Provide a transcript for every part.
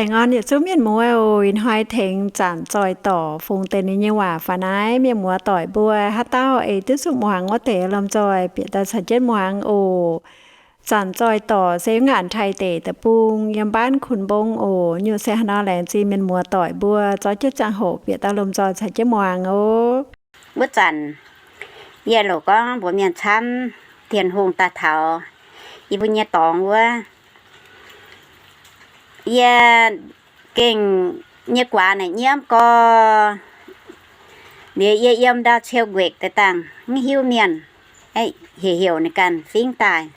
Aengx orn yietc zungv mienh muoz oc. Ih hnoi tengx Zanc Zoih Dorc fungx deix ninh nyei waac faaux naaiv mienh muoz doic mbuo haaix dauh ei duqv zuqc muangx wuov deix lomh nzoih bieqc daaih caux jienv muangx oc. Zanc Zoih Dorc se wuov ngaanc Taiv deic-bung yiem บ้านขุนบง oc. Nyungc se haaix nor laengz zingh mienh muoz doic mbuo zorqv jienv ziangh hoc bieqc daaih lomh nzoih caux jienv muangx oc. Wuov zanc yie loc gorngv mbuox mienh camv Tin-Hungh daaih taux yie mbuo nyei dorngx wuov, yie gengh nyei guaax naaic nyiemv gorx. Liuz yie yiem ndau ciou nquekc deix dangh mv hiuv mienh, heuc heuc ninh ganh fingv daaih.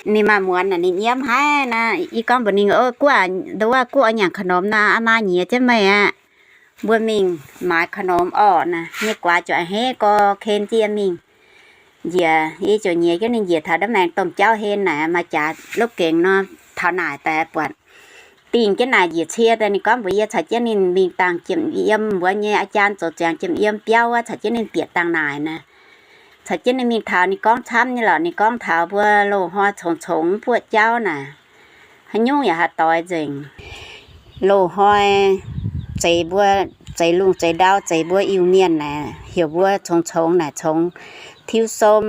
Ninh maaih muonz naaic ninh nyiemv haiv naaic. Yie gorngv mbuox ninh, Guv, nduov wuov guv oix nyanc ขนม naaic, aa maa nyiex jienv meih aqv. Mbuo mingh maaiz ขนม orqc naaic. Nyei guaax ziouc a'hneiv gorx ken jienv yie mingh njiec. Yie ziouc nyiex jienv ninh njiec taux nda'maengx domh jauv hen naaic, maaih jaax lopv gengx nor, taux naaic daaih buatc dingh jienv naaic njiec cie daaih. Ninh gorngv mbuox yie caux jienv ninh mingh dangh jiem yiem, mbuo nyei อาจารย์ zoux ziangx jiem yiem biauv wuov, caux jienv ninh bieqc dangh naaic naaic. Caux jienv ninh mingh taux ninh gorngv camv nyei lorqc. Ninh gorngv taux mbuo loz-hnoi congx-congx mv buoqv jauv naaic, haaix nyungc yaac haih doix nzengc. Loz-hnoi zeix mbuo, zeix lungh zeix ndau, zeix mbuo Iu-Mienh naaic, heuc mbuo congx-congx naaic congx tiuv som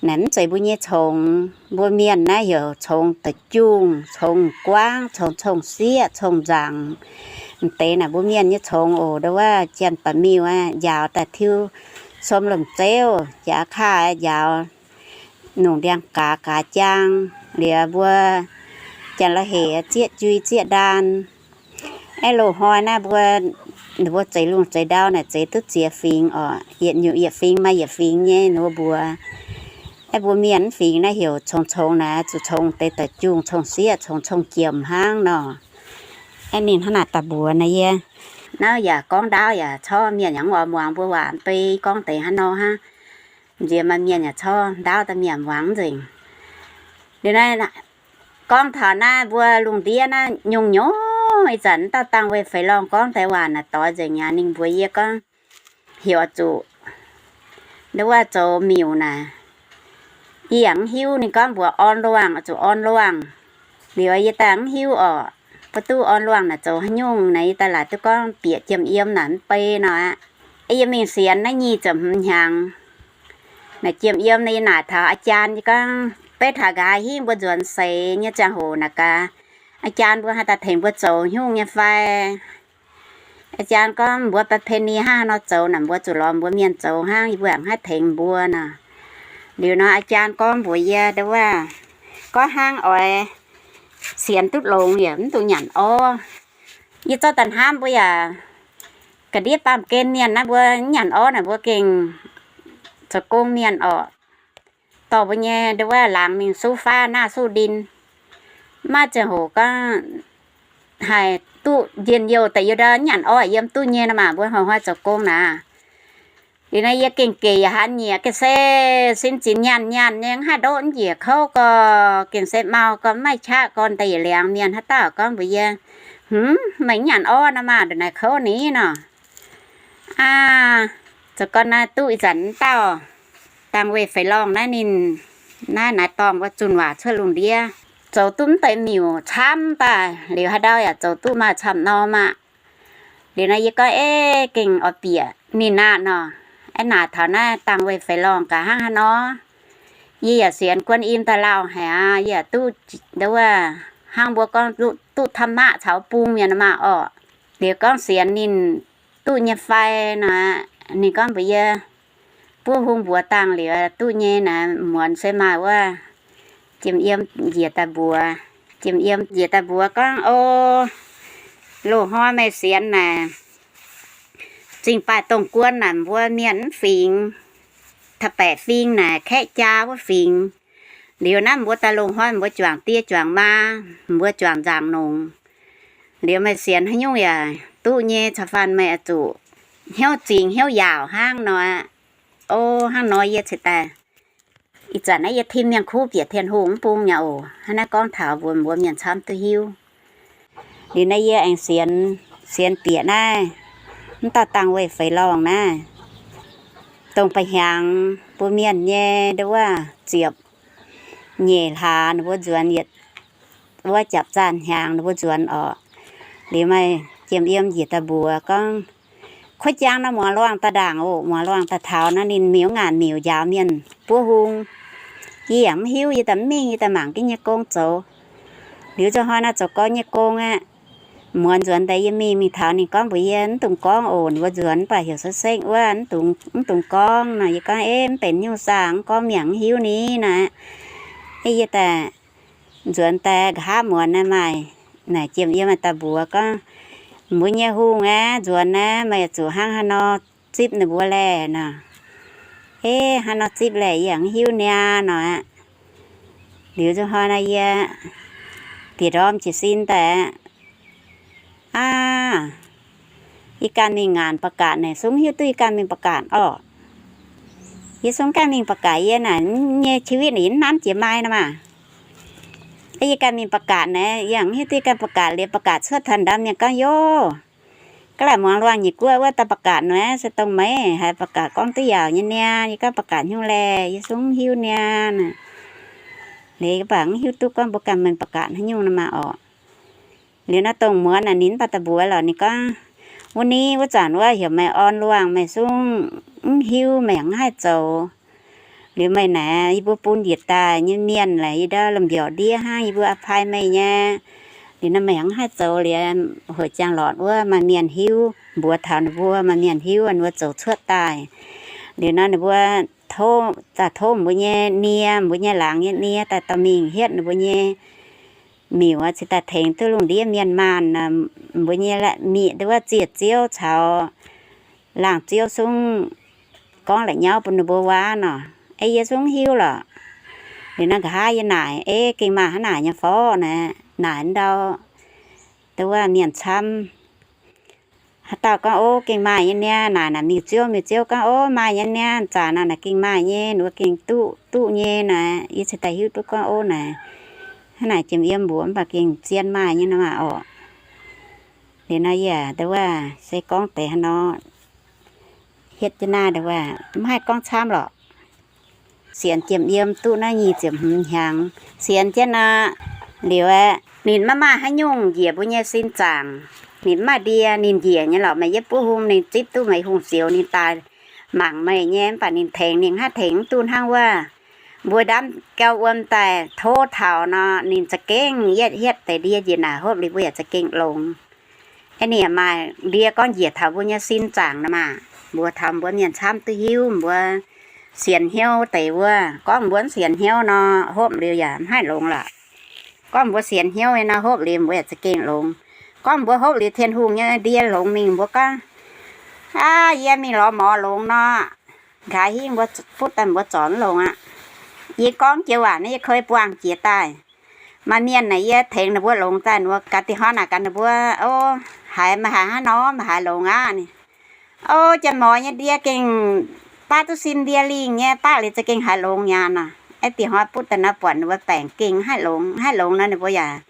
naaic, mv zeiz mbuo nyei congx. Mbuo mienh naaiv heuc congx da'jungh, congx guangv, congx cong-sieqv, cong-nzaangc. M'deix naaic mbuo mienh nyei congx oc. Nduov wuov janx-baeqc miuh aqv, njaaux daaih tiuv som lomh zeuv, jaax kaav njaaux nungc ndiangx-gaaz, gaaz jaang. Liuz mbuo janx-la'hec zieqv jui zieqv ndaan. Aeqv, loz-hnoi naaiv mbuo, mbuo zeix lungh zeix ndau naaic zeix duqv ziex fingx oc. Yietc nyungc yietc fingx maaih yietc fingx nyei ninh mbuo mbuox. Aeqv, mbuo mienh mv fingx naaiv heuc congx-congx naaic, zuqc congx deix da'jungh, cong-sieqv, congx cong-jiemh hnangv nor. Aeqv, ninh hnangv naaic daaih mbuox naaic yie. Naaiv yaac gorngv ndaauv yaac corc mienh yaac mv oix muangx mbuo waac, mv bei gorngv deix hnangv nor hnangv. Nziex maaih mienh yaac corc ndaauv daaih mienh muangx nzengc. Liuz naaiv gorngv taux naaiv mbuo lungh ndiev naaiv nyungc-nyungc ih zanc mv dauh dangh weih feix lorngh gorngv deix waac naaic doix nzengc aqv. Ninh mbuox yie gorngv heuc oix zuqc nduov wuov zoux miuc naaic. Yie yaac mv hiuv. Ninh gorngv mbuox orn luangh, oix zuqc orn luangh. Liuz yie daaih mv hiuv orqc, mbuo duqv orn luangh naaic zoux haaix nyungc naaic. Yie daaih laaic duqv gorngv bieqc jiem yiem naaic mv bei nor aqv. Yie mingh sienx naaiv nyic ziepc hmz hnyangx. Naaic jiem yiem naaic yie naaic taux อาจารย์ yie gorngv, beiv taux nqa'haav hingv mbuo nzuonx seix nyei ziangh hoc naaic gaax, อาจารย์ mbuo haih daaih tengx mbuo zoux haaix nyungc nyei fai? อาจารย์ gorngv mbuo ประเพณี hnangv haaix nor zoux naaic, mbuo zuqc lorz mbuo mienh zoux hnangv, yie mbuo yaac mv haih tengx mbuo nor. Liuz nor อาจารย์ gorngv mbuox yie, nduov wuov, gorngv hnangv oix sienx duqv longx yaac mv dungx nyanc orv. Yie zorqv daaih hnamv mbuo yaac ga'ndiev baamh gen mienh naaiv mbuo mv nyanc orv naaic mbuo gengh zoux gong mienh orqc. Dorh mbuo nyei nduov wuov laangz mingh suv faav naah suv ndin. Maaih ziangh hoc gorngv haih duqv njien-youh daaih, yie ndau mv nyanc orv yiem duqv nyei nor maah, mbuo hnoi-hnoi zoux gong naaic. Liuz naaiv yie gengh gec yaac hnangv nyieqc ga'sie sin zinx nyanc nyanc nyei, mv haih ndoqv njiec kouv gorx, gengh se mau gorx, mv maaih qaqv gorx, daaih yietc liangx mienh haaix dauh gorngv mbuox yie, Hm, meih mv nyanc orv nor maah, ndongc naaic kouv ni nor. Aa, zoux gorn naaiv duqv ih zanc mv dauh dangh weih feix lorngh naaiv ninh naaiv naaiv dorngh wuov zunh waac cuotv lungh ndiev, zoux duqv mv deix miuc camv daaih, liuz haaix ndau yaac zoux duqv maaih camv norm aqv. Liuz naaiv yie gorngv, Ei, gengh oix bieqc ninh aqv nor. Aeqv, naaic taux naaiv dangh weih feix lorngh gaax hnangv haaix nor. Yie yaac sienx Guan Im daaih lauh haic aqv, yie yaac duqv nduov wuov hnangv mbuo gorngv duqv ธรรมะ caux bung mienh maah orqc. Liuz gorngv sienx ninh duqv nyei fai nor, ninh gorngv mbuox yie, buov hung mbuox dangh liuz duqv nyei naaic, muonz se maaih wuov jiem yiem njiec daaih mbuox. Jiem yiem njiec daaih mbuox gorngv, O, loz-hnoi meih sienx naaic, zingh baaih dongh guon naaic mbuo mienh mv fingx, taux baeqc fing naaic kaeqv jaa wuov fingx. Liuz naaiv mbuo daaih loz-hnoi mbuo juangc die juangc maa, mbuo juangc nzaangc nongc. Liuz meih sienx haaix nyungc yaac duqv nyei, caux faanh meih oix zuqc hnyouv zingx hnyouv yaauc hnangv nor. O, hnangv nor yie ceix daaih. Ih zanc naaiv yie tim mienh kuv bieqc Tin-Hungh mv bung nyei oc. Hnangv naaiv gorngv taux mbuox mbuo mienh camv duqv hiuv. Liuz naaiv yie aengx sienx, sienx bieqc naaiv, mv dauh dangh weih feix lorngh naaiv, dongh ba'hnyangx mbuo mienh nyei nduov wuov ziepc nyeic hlaax ninh mbuo nzuonx yietc wuov japc zaanh hnyangx ninh mbuo nzuonx orqc. Liuz maaih Jiem Yiem njiec daaih mbuox gorngv, Kuov jaang nor muangx luangh daaih ndaangc oc, muangx luangh daaih taux nor ninh miuc ngaanc miuc njaaux mienh buov hung. Yie yaac mv hiuv, yie daaih mv mingh, yie daaih mangc jienv nyei gong zoux. Liuz nzunc hnoi naaiv zoux gong nyei gong aqv. Muonz nzuonx daaih yie mingh, mingh taux ninh gorngv mbuox yie, Mv dungx gorngv oc, ninh mbuo nzuonx mv baac heuc sekv-sekv wuov, mv dungx gorngv nor. Yie gorngv, Ei, mv benx nyungc saah, mv gorngv mienh mv hiuv ni naaic. Ei yie daaih nzuonx daaih nqa'haav muonz naaiv maaih naaic Jiem Yiem daaih mbuox gorngv, Mbuo nyei hungh aqv, nzuonx aqv, meih zuqc hnangv haaix nor zipv ninh mbuo laeh nor. Ei, hnangv nor zipv laeh yie yaac mv hiuv niaa nor aqv. Liuz nzunc hnoi naaiv yie bieqc ndorm jiez sin daaih aqv. Aav, yie ganh mingh ngaanc ba'gatc naaic, sungv hiuv duqv yie ganh mingh ba'gatc orqc. Yie sungv ganh mingh ba'gatc, yie naaic nyei ชีวิต naaic yie mv nanv jiex maaih nor maah. Yie ganh mingh ba'gatc naaic, yie mv hiuv duqv yie ganh ba'gatc liuz ba'gatc cuotv taux ndorm mienh gorngv, Yov, gaav laaic muangx luangh nyic guoqv wuov daaih ba'gatc nor se dongh meih haiz ba'gatc gorngv duqv yaauc nyei niaa. Yie gorngv, Ba'gatc haaix nyungc laeh? Yie sungv hiuv niaa. Liuz mv baac mv hiuv duqv gorngv mbuo ganh mingh ba'gatc haaix nyungc nor maah orqc. Liuz naaiv dongh muonz naaic ninh mv baac daaih mbuox lorqc, ninh gorngv, Wuov ni wuov zanc wuov heuc meih orn luangh, meih sungv mv hiuv, meih yaac mv haih zoux. Liuz meih naaic yie mbuo bun njiec daaih nyei mienh laaix yie ndau lomh mbiaauc ndiev hnangv, yie mbuo a'pai meih nyei. Liuz nor meih yaac mv haih zoux liuz, hoic ziangh lorqc wuov maaih mienh hiuv mbuox taux ninh mbuo, maaih mienh hiuv ninh mbuo zoux cuotv daaih. Liuz nor ninh mbuo tov, daaih tov mbuo nyei nie, mbuo nyei laangz nyei nie daaih dorh mingh hietv ninh mbuo nyei miuc cingx daaih tengx duqv lungh ndiev mienh maanh, mbuo nyei mienh wuov ziec-ziouv caux laangz-ziouv sungv gorngv la'nyauv bun ninh mbuo waav nor. Ei yie sungv hiuv lorqc. Liuz naaiv nqa'haav yie naaic, Ei, gengh maaih hnangv naaic nyei forv naaic, naaic ndau, wuov mienh camv. Haaix dauh gorngv, Ov, gengh maaih nyei niaa. Naaic naaic miuc-ziouv, miuc-ziouv gorngv, Ov, maaih nyei niaa, zanc naaic naaic gengh maaih nyei, ninh mbuo gengh duqv, duqv nyei naaic. Yie cingx daaih hiuv duqv gorngv, Ov, naaic hnangv naaic Jiem Yiem mbuox mv baac gengh zien maaih nyei nor maah orqc. Liuz nor yie ndo wuov se gorngv deix haaix nor, hietv jienv naaiv ndo wuov mv haih gorngv camv lorqc. Sienx Jiem Yiem duqv naaiv nyic ziepc hmz hnyangx, sienx jienv nor, liuz aeqv, ninh maiv maaih haaix nyungc njiec mbuo nyei sin zaangc. Ninh mv maaih ndie, ninh njiec nyei lorqc. Meih yietv buov hung, ninh zipv duqv meih hungh zioux, ninh daaih mangc meih nyei, mv baac ninh tengx ninh haiv tengx mv duqv hnangv wuov mbuo ndaamv gau wuom daaih tov taux nor, ninh za'gengh yietv hietv deix ndie njiec naaic hopv liuz mbuo yaac za'gengh longx. Aeqv, ninh yaac maaih ndie gorngv njiec taux mbuo nyei sin zaangc nor maah. Mbuox taux mbuo mienh camv duqv hiuv, mbuo sienx hnyouv deix wuov. Gorngv mbuo mv sienx hnyouv nor, hopv liuz yaac mv haih longx lorqc. Gorngv mbuo sienx hnyouv nyei nor, hopv liuz mbuo yaac za'gengh longx. Gorngv mbuo hopv liuz Tin-Hungh nyei ndie longx mingh, mbuo gorngv, Aav, yie mingh lorz mor longx nor, nqa'haav hingv mbuo butv daaih mbuo zorc mv longx aqv. Yie gorngv joux waac naaiv yie koi buangh jiex daaih. Maaih mienh naaic yie tengx ninh mbuo longx daaih, ninh mbuo gaax dieh hnoi naaic gaax ninh mbuo, Ov, haiz meih haiz hnangv nor meih haiz longx aqv. Ov, Janx-Morc nyei ndie gengh baav duqv sin ndie lingh nyei, baav liuz za'gengh haiz longx nyei nor. Aeqv, dieh hnoi butv daaih nor buatc ninh mbuo baengc gengh mv haih longx, mv haih longx nor ninh mbuo yaac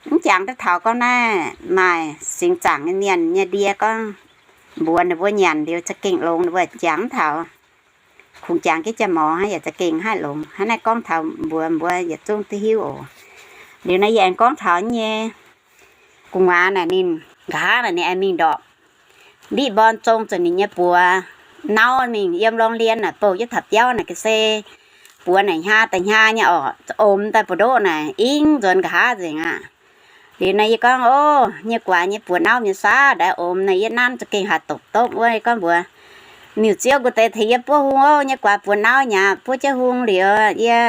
mv jangx duqv taux gorngv naaiv maaih singx zaangc nyei mienh nyei ndie gorngv mbuox ninh mbuo nyanc liuz za'gengh longx, ninh mbuo jangx mv taux. Kungx jangx jienv Janx-Morc hnangv yaac za'gengh haih longx. Hnangv naaiv gorngv taux mbuox mbuo yietc zungv duqv hiuv oc. Liuz naaiv yie aengx gorngv taux nyei gu'nguaaz naaic ninh nqa'haav naaic ninh aengx mingh ndorpc ndiqv mborn zong zuqc ninh nyei buoz nauv mingh yiem โรงเรียน naaic bouh jienv taux biauv naaic ga'sie buoz naaic hnya daaih hnya nyei orqc, omx daaih mbu'ndoqv naaic ingv nzuonx nqa'haav nzengc aqv. Liuz naaiv yie gorngv, Ov, nyei guaax nyei buoz nauv mienh saav ndaix omx naaic yie nanv za'gengh haaix dopc dopv wuov. Yie gorngv mbuox miuc-ziouv nqu deix tengx yie buov hung, Ov, nyei guaax buoz nauv nyei aqv, buov jienv hung liuz yie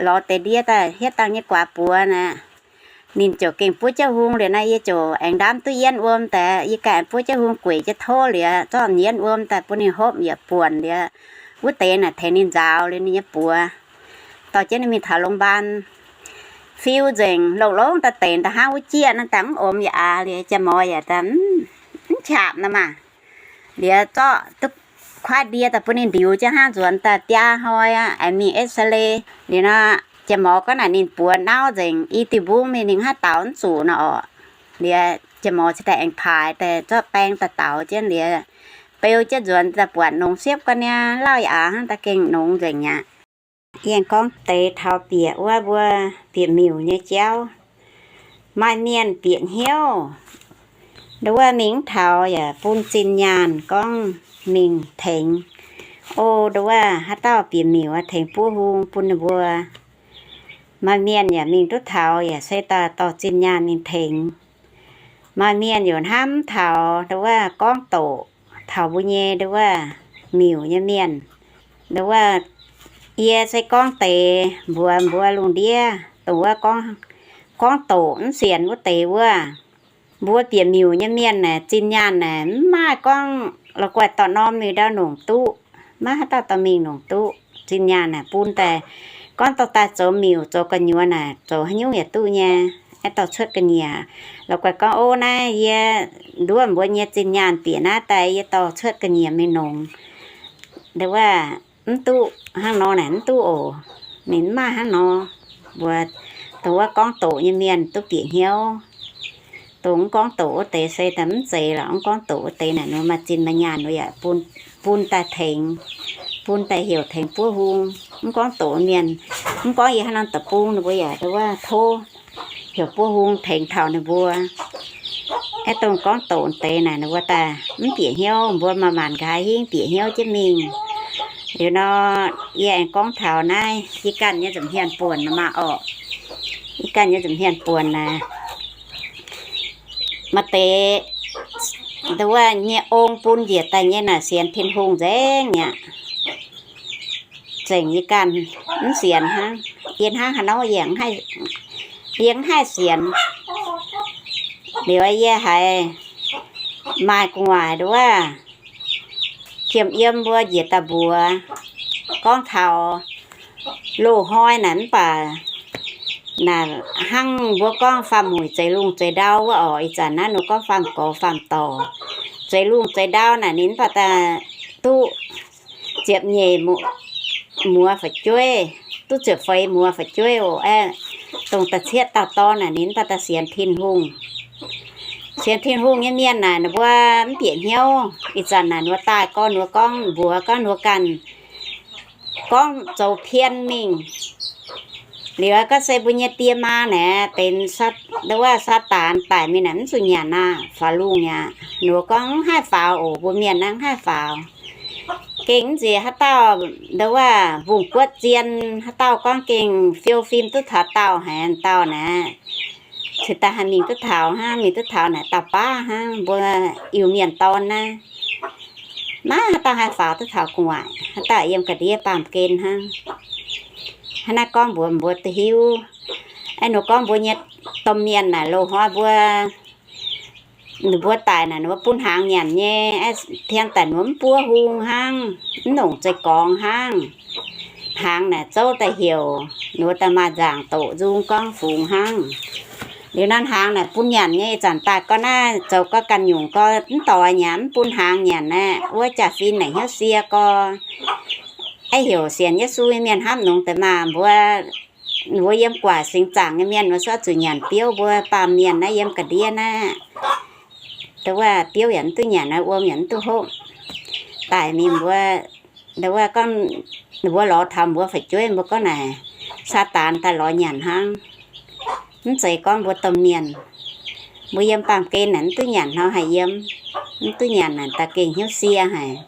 lorz deix ndie daaih hietv dangh nyei guaax buoz naaic. Ninh ziouc gengh buov jienv hung liuz naaiv yie ziouc aengx ndaamv duqv yienv wuom daaih, yie ganh buov jienv hung gueic jienv tov liuz zorqv yienv wuom daaih bun ninh hopv yaac buonc liuz wuov deix naaic tengx ninh nzaaux liuz ninh nyei buoz dorh jienv ninh mingh taux โรงพยาบาล fiu nzengc, longx-longx daaih deix daaih hnangv wuov jieqv naaiv daaih mv omx yaac aav liuz Janx-Morc yaac daaih mv qaqc nor maah. Liuz zorqv duqv kuaaiv ndie daaih bun ninh ndiux jienv hnangv nzuonx daaih biaa hnoi aqv, aengx mingh X-ray. Liuz nor Janx-Morc gorngv naaic ninh buoz nauv nzengc, i diuh mbungv mingh ninh haaix daaux mv zuqc nor orqc. Liuz Janx-Morc cingx daaih aengx paaix daaih zorqv baeng daaih daaux jienv liuz beu jienv nzuonx daaih buatc nongx siepv ga'naaiv lauh yaac aav hnangv daaih gengh nongx nzengc aqv. Yie aengx gorngv deix taux bieqc wuov mbuo bieqc miuc nyei jauv. Maaih mienh bieqc hnyouv Nduov wuov mingh mv taux yaac bun zinh nyaanh gorngv mingh tengx. O, nduov wuov haaix dauh bieqc miuc tengx buov hung bun ninh mbuo. Maaih mienh yaac mingh duqv taux yaac se daaih dorh zinh nyaanh mingh tengx. Maaih mienh yaac hnamv taux nduov wuov gorngv doqc taux mbuo nyei nduov wuov miuc nyei mienh. Nduov wuov yie se gorngv deix mbuox mbuo lungh ndiev dongh wuov gorngv doqc mv sienx wuov deix wuov. Mbuo bieqc miuc nyei mienh naaic, zinh nyaanh naaic mv maaih gorngv la'guaih dorh norm mingh ndau nongc duqv. Maiv haaix dauh dorh mingh nongc duqv. Zinh nyaanh naaic bun daaih gorngv dorh daaih zoux miuc zoux gu'nyuoz naaic zoux haaix nyungc yaac duqv nyei. Aeqv, dorh cuotv ga'nyiec. La'guaih gorngv, ov, naaiv yie nduov mbuo nyei zinh nyaanh bieqc naaiv daaih yie dorh cuotv ga'nyiec mingh nongc. Nduov wuov mv duqv hnangv nor naaic mv duqv oc. Ninh mv maaih hnangv nor. Mbuo dongh wuov gorngv doqc nyei mienh duqv bieqc hnyouv. Dongh mv gorngv doqc wuov deix se daaih mv zeiz lorqc. Mv gorngv doqc wuov deix naaic ninh maaih zinh maaih nyaanh ninh yaac bun daaih tengx, bun daaih heuc tengx buov hung. Mv gorngv doqc mienh, mv gorngv yie hnangv naaiv deic-bung ninh mbuo yaac nduov wuov tov heuc buov hung tengx taux ninh mbuo. Aeqv, dongh gorngv doqc deix naaic ninh mbuo daaih mv bieqc hnyouv, mbuo maaih maanc nqa'haav hingv bieqc hnyouv jienv mingh. Liuz nor, yie aengx gorngv taux naaiv yie ganh nyei nza'hmien buonc maah orqc. Yie ganh nyei nza'hmien buonc naaic, maaih deix nduov wuov nyei ong bun njiec daaih nyei naaic sienx Tin-Hungh nzengc mi'aqv. Zengc yie ganh mv sienx hnangv. Yie hnangv haaix nor yie mv haih sienx. Liuz yie haiz maaih gu'nguaaic nduov wuov jiem yiem mbuo njiec daaih mbuox gorngv taux loz-hnoi naaic mv baac naaic hnangv mbuo gorngv faam-muic zeix lungh zeix ndau wuov orqc. Ih zanc naaiv ninh gorngv faam-gorx faam-dorc zeix lungh zeix ndau naaic ninh mv baac daaih duqv ziepc nyeic muoz fu'jueiv, duqv ziepc feix muoz fu'jueiv oc. Aeqv, dongh da'cietv dauh dorn naaic ninh mv baac daaih sienx Tin-Hungh. Sienx Tin-Hungh nyei mienh naaic ninh mbuo mv bieqc hnyouv. Ih zanc naaic ninh mbuo daaih gorngv, ninh mbuo gorngv, mbuox gorngv ninh mbuo ganh gorngv zoux pien mingh. Liuz gorngv se mbuo nyei die maa naaic benx nduov wuov Saadaan daic mingh naaic mv zuqc nyanc aqv, faaux lungh mi'aqv. Ninh mbuo gorngv mv haih faaux oc, mbuo mienh naaiv mv haih faaux. Gengh mv nziex haaix dauh nduov wuov mbungh guotv zien, haaix dauh gorngv gengh fiou fim duqv taux dauh haic dauh naaic, cingx daaih haih mingh duqv taux hnangv, mingh duqv taux naaic dauh baav hnangv. Mbuo Iu-Mienh dorn naaiv, maiv haaix dauh haih faaux duqv taux gu'nguaaic, haaix dauh yiem ga'ndiev baamh gen hnangv. Hnangv naaiv gorngv mbuox mbuo duqv hiuv. Aeqv, ninh gorngv mbuo nyei domh mienh naaic loz-hnoi mbuo, ninh mbuo daic naaic ninh mbuo bun hnaangx nyanc nyei. Aeqv, tien daaih ninh mbuo mv buov hung hnangv, mv nongc zeiv-gorngx hnangv. Hnaangx naaic zouv daaih heuc ninh mbuo daaih maaih nzaangc doqc nzung gorngv fungx hnangv. Liuz naaiv hnaangx naaic bun nyanc nyei, ih zanc daaih gorngv naaiv zoux gorngv ganh nyungc gorngv mv doix nyanc, mv bun hnaangx nyanc aqv. Wuov jaa-fin naaic hnyouv sie gorngv, aeqv, heuc sienx Yesu nyei mienh hnamv nongx deix maah mbuo, mbuo yiem guaax singx zaangc nyei mienh mbuo sortv zuqc nyanc biouv. Mbuo baamh mienh naaiv yiem ga'ndiev naaiv, nduov wuov biouv yaac mv duqv nyanc, wuom yaac mv duqv hopv. Daic mingh mbuo, nduov wuov gorngv, ninh mbuo lorz taux mbuo fu'jueiv, mbuo gorngv naaic Saadaan daaih lorz nyanc hnangv. Mv zeiz gorngv mbuo domh mienh. Mbuo yiem baamh gen naaic mv duqv nyanc hnangv, haih yiem, mv duqv nyanc naaic da'gengh hnyouv sie haic.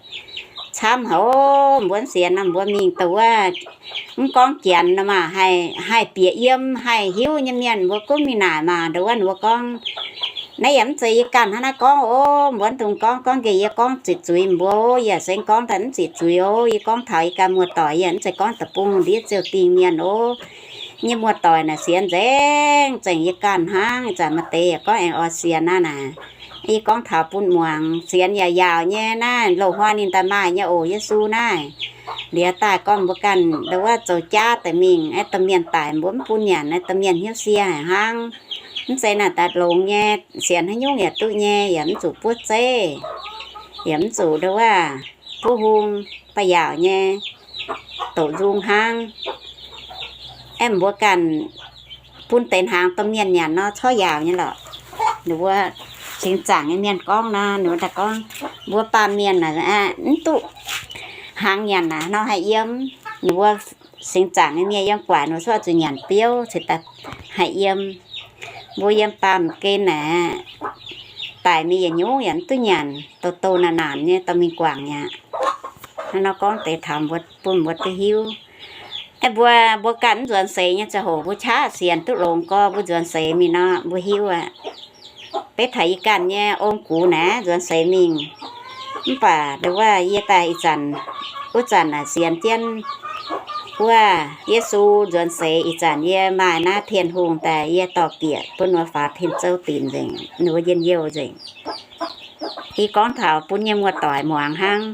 Camv haic oc. Mbuo mv sienx nor mbuo mingh dongh wuov, mv gorngv Janx nor maah, haih, haih bieqc yiem, haih hiuv nyei mienh mbuo gunv mingh naaic maah. Nduov wuov ninh mbuo gorngv, naaiv yaac mv zeiz yie ganh hnangv naaiv gorngv oc. Mbuo mv dungx gorngv, gorngv nqemh yie gorngv ziqc zuiz mbuo oc. Yie aengx gorngv daaih mv ziqc zuiz oc. Yie gorngv taux yie ganh muoz-doic, yie mv zeiz gorngv deic-bung ndiev ziouc dingh mienh oc. Yie nyei muoz-doic naaic sienx nzengc, zengc yie ganh hnangv. Ih zanc maaih deix yaac gorngv aengx oix sienx naaiv naaic. Yie gorngv taux bun muangx, sienx yaac yaauc nyei naaiv, loz-hnoi ninh daaih maaih nyei oc, Yesu naaiv. Liuz daaih gorngv mbuo ganh nduov wuov zoux jaav daaih mingh, aeqv, domh mienh daic mbuo mv bun nyanc, aeqv, domh mienh hnyouv sie haic hnangv. Mv zeiz naaic daaih longx nyei, sienx haaix nyungc yaac duqv nyei, yaac mv zuqc buov zeiv, yaac mv zuqc nduov wuov buov hung, baac yaauc nyei, doqc nzung hnangv. Aeqv, mbuo ganh bun deix hnaangx domh mienh nyanc nor corc yaauc nyei lorqc. Ninh mbuo singx zaangc nyei mienh gorngv nor, ninh mbuo daaih gorngv, mbuo baamh mienh naaic mv duqv hnaangx nyanc naaic nor haih yiem. Ninh mbuo singx zaangc nyei mienh yiem guaax ninh mbuo corc zuqc nyanc biouv cingx daaih haih yiem. Mbuo yiem baamh gen naaic, daic mingh yietc nyungc yaac mv duqv nyanc, douz-douz naanc-naanc nyei dorh mingh guangc aqv. Hnangv nor gorngv deix taux mbuo, bun mbuo duqv hiuv. Aeqv, mbuo, mbuo ganh mv nzuonx seix nyei ziangh hoc mbuo qaqv sienx duqv longx gorx, mbuo nzuonx seix mingh nor mbuo hiuv aqv. Beiv taux yie ganh nyei ong-gux naaiv nzuonx seix mingh. Mv baac ndongc wuov yie daaih ih zanc, wuov zanc naaic sienx jienv wuov Yesu nzuonx seix ih zanc yie maaih naaiv Tin-Hungh daaih yie dorh bieqc bun wuov faaux tin-zouv dinc nzengc, ninh mbuo njien-youh nzengc. Yie gorngv taux bun nyei muoz-doic muangx hnangv.